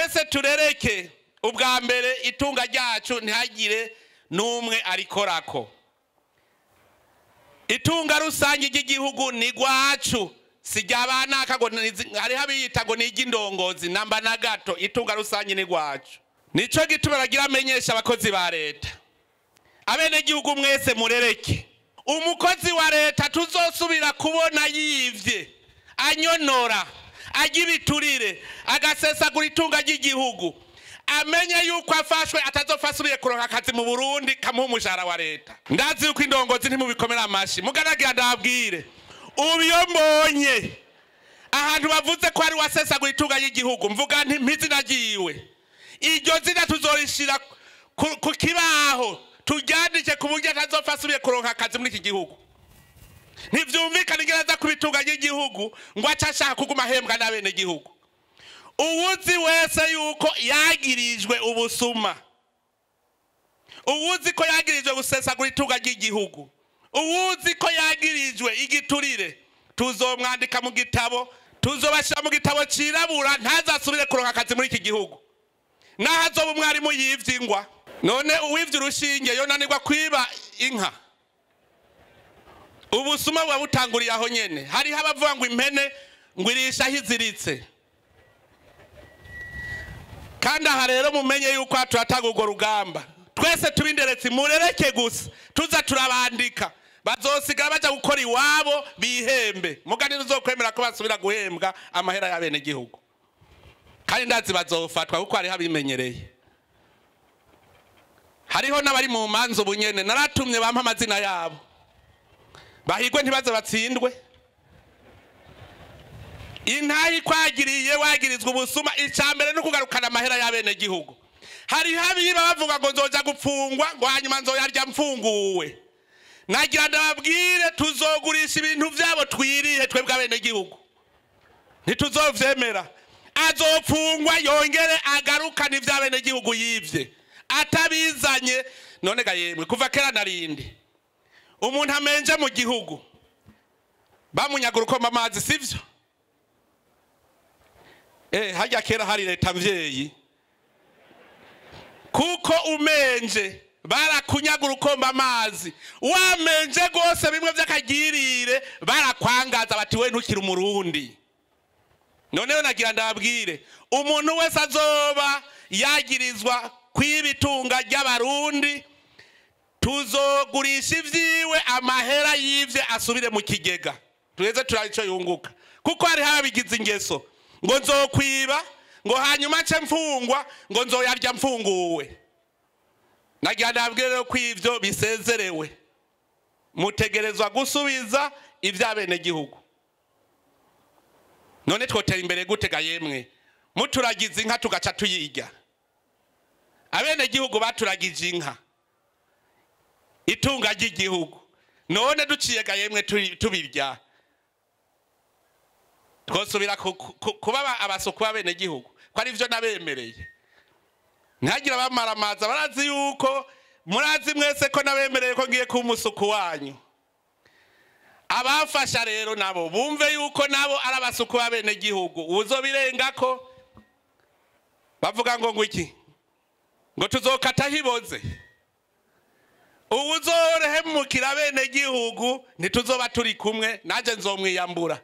Twese turereke ubwa mbere itunga ryacu ntihagire n'umwe arikorako. Itunga rusange ry'igihugu ni rwacu, si ry'abanaka ngo hariho abiyita ngo ni iry'indongozi namba na gato. Itunga rusange ni rwacu. Nico gituma bagira amenyesha abakozi ba leta, abenegihugu mwese murereke. Umukozi wa leta tuzosubira kubona yivye, anyonora, ajya ibiturire, agasesagura itunga ry'igihugu, amenye yuko afashwe atazopfa asubiye kuronka akazi mu Burundi kamuha umushahara wa leta. Ndazi yuko indongozi ntimubikomera amashi, mugaragira ndabwire, ubu iyo mbonye ahantu bavuze ko ari wasesagura itunga ry'igihugu, mvuga nti mpizina ryiwe, iryo zina tuzorishira ku kibaho turyandike ku buryo atazopfa asubiye kuronka akazi muri iki gihugu. Ntivyumvikana ingene aza kubitunga ry'igihugu ngo ace ashaka kuguma ahembwa n'abenegihugu. Uwuzi wese yuko yagirijwe ubusuma, uwuzi ko yagirijwe gusesagura itunga ry'igihugu, uwuzi ko yagirijwe igiturire, tuzomwandika mu gitabo, tuzobashira mu gitabo cirabura, ntazasubire kuronka akazi muri iki gihugu. Naho azoba umwarimu yivye ingwa, none uwivye urushinge yonanirwa kwiba inka. Ubusuma buba butanguriye aho nyene. Hariho abavuga ngo impene ngo irisha aho iziritse. Kandi aha rero mumenye yuko turatanga urwo rugamba. Twese tubinderetse murereke gusa, tuza turabandika, bazosigara baja gukora iwabo bihembe. Mugani uzokwemera ko basubira guhembwa amahera y'abenegihugu. Kandi ndazi bazofatwa kuko hariho abimenyereye. Hariho n'abari mu manza ubu nyene, naratumye bampa amazina yabo. Bahigwe ntibaze batsindwe. Intayi kwagiriye wagirizwa ubusuma, icambere no kugarukana amahera y'abenegihugu. Hariho abiba bavuga ngo nzoja gupfungwa, ngo hanyuma nzoyarya mfunguwe. Nagira ndababwire, tuzogurisha ibintu vyabo twirihe twebwe abenegihugu. Ntituzovyemera. Azopfungwa yongere agarukane ivy'abenegihugu yivye atabizanye. None ga yemwe, kuva kera narindi umuntu amenje mu gihugu bamunyagura uko amazi, sivyo? Harya kera hari leta mvyeyi, kuko umenje barakunyagura ukomba amazi, wamenje gose bimwe vy'akagirire barakwangaza bati we ntukiri umurundi. Noneho nagira ndababwire, umuntu wese azoba yagirizwa kwibitunga ry'abarundi, tuzogurisha ivyiwe, amahera yivye asubire mu kigega, tuheze turabe ico yunguka. Kuko hari ababigize ingeso ngo nzokwiba, ngo hanyuma nce mfungwa, ngo nzoyarya mfunguwe. Nagira ndababwire rero ko ivyo bisezerewe, mutegerezwa gusubiza ivy'abenegihugu. None twotera imbere gute ga yemwe? Muturagize inka tugaca tuyirya. Abenegihugu baturagije inka, itunga ry'igihugu, none duciye ga yemwe tubirya, twosubira kuba abasuku b'abenegihugu, ko ari vyo nabemereye. Ntihagira abamaramaza, barazi yuko murazi mwese ko nabemereye ko ngiye kuba umusuku wanyu. Abafasha rero nabo bumve yuko nabo ari abasuku b'abenegihugu. Uzobirengako bavuga ngo ngwiki, ngo tuzokata hiboze. Uwuzorehemukira abenegihugu ntituzoba turi kumwe, nanje nzomwiyambura.